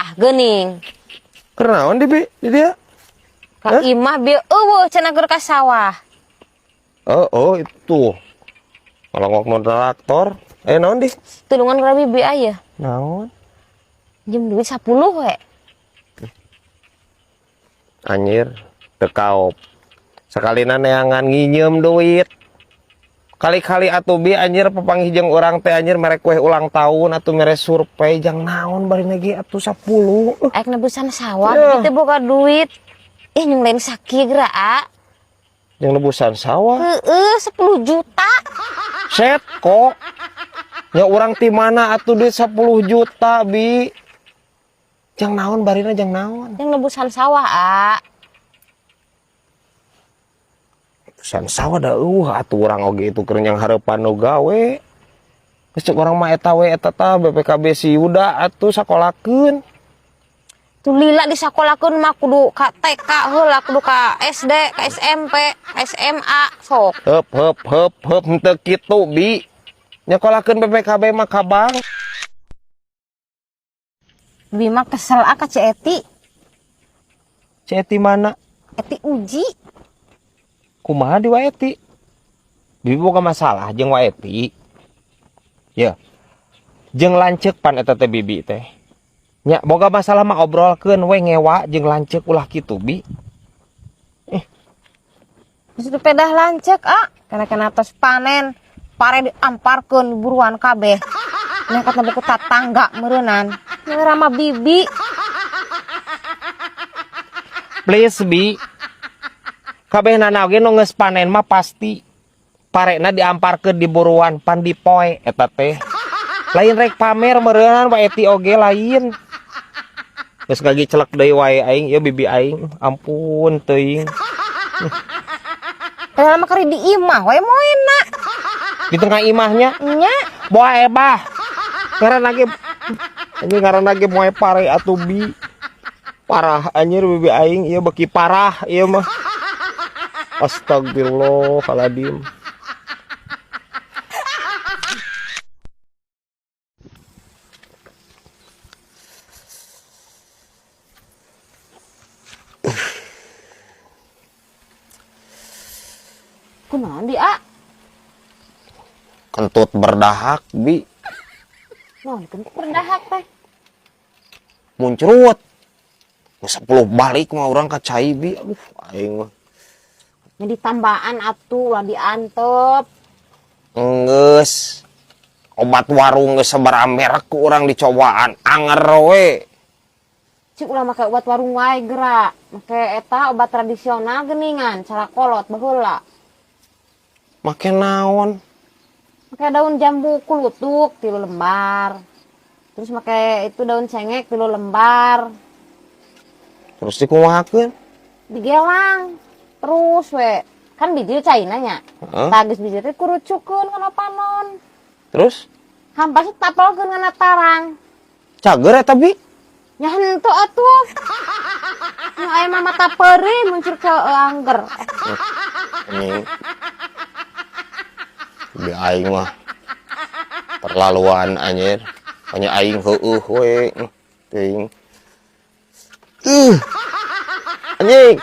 sawah geuning. Keur naon di bi di dia? Ka imah bieu eueuh cenah keur ka sawah. Oh, oh itu. Kalau ngok traktor, eh naon di? Tulungan ka bibi aya. Naon? Jam duit 10 we. Anjir, teu kaop. Sakalina neangan nginyeum duit. Kali-kali atuh bi anjir papanggih jeung urang teh anjir mere kue ulang tahun atuh mere survei jang naon bari lagi atuh 10. Aek nebusan sawah Ya. bibi teh boga duit. Ih nyung lain sakieu geura a. Jeung nebusan sawah. Heeh, 10 juta. Set kok. Nya urang ti mana atuh duit 10 juta bi. Jang naon barina jang naon? Yang nebusan sawah a. Nebusan sawah da eueuh atuh urang oge itu keur nyang hareupan nu gawe. Geus cek urang mah eta we eta tah BPKB si Yuda atuh sakolakeun. Tuh lila disakolakeun mah kudu ka TK heula, kudu ka SD, ka SMP, ka SMA sok. Heup heup heup heup henteu kitu bi. Nyakolakeun BPKB mah ka bank. Bi mah kesel ah ka Ci Eti. Ci Eti mana? Eti uji. Kumaha di Wa Eti? Bibi boga masalah jeung Wa Eti. Ya. Jeung lanceuk pan eta teh bibi teh. Nya boga masalah mah obrolkeun we ngewa jeung lanceuk ulah kitu bi. Geus teu pedah lanceuk ah, kana-kana tos panen, pare diamparkeun buruan kabeh. Nekat na buku tatangga meureunnan. Ngeura mah bibi. Please bi. Kabehna oge nu geus panen mah pasti parena diamparkeun di buruan pan dipoe eta teh. Lain rek pamer meureunnan Wa Eti oge lain. Geus ngagicelek deui wae aing ieu bibi aing. Ampun teuing. Padahal mah keur di imah we moena. Di tengah imahnya? Nya. Boa ebah. Ngaran lagi anjir ngaran lagi moe pare atuh bi. Parah anjir bibi aing ieu beuki parah ieu mah. Astagfirullahaladzim. Kunaon di a? Kentut berdahak bi. Naon kentut berdahak teh? Muncrut. 10 balik mah urang ka cai bi. Aduh aing mah. Nya ditambaan atuh ulah diantep. Enggeus. Obat warung geus sabaraha merek ku urang dicobaan anger we. Cik ulah make obat warung wae geura. Make eta obat tradisional geuningan, cara kolot baheula. Make naon? Make daun jambu kulutuk 3 lembar. Terus make itu daun cengek 3 lembar. Terus dikumahakeun? Digelang. Terus we. Kan biji caina nya. Heeh. Tah geus biji teh kurucukeun kana panon. Terus? Hampas tapelkeun kana tarang. Cager eta bi? Nya henteu atuh. Nu aya mah mata peurih muncul ke angger. Anjing. Bi aing mah terlaluan anjir. Hanya aing heueuh we. Teuing. Anjing.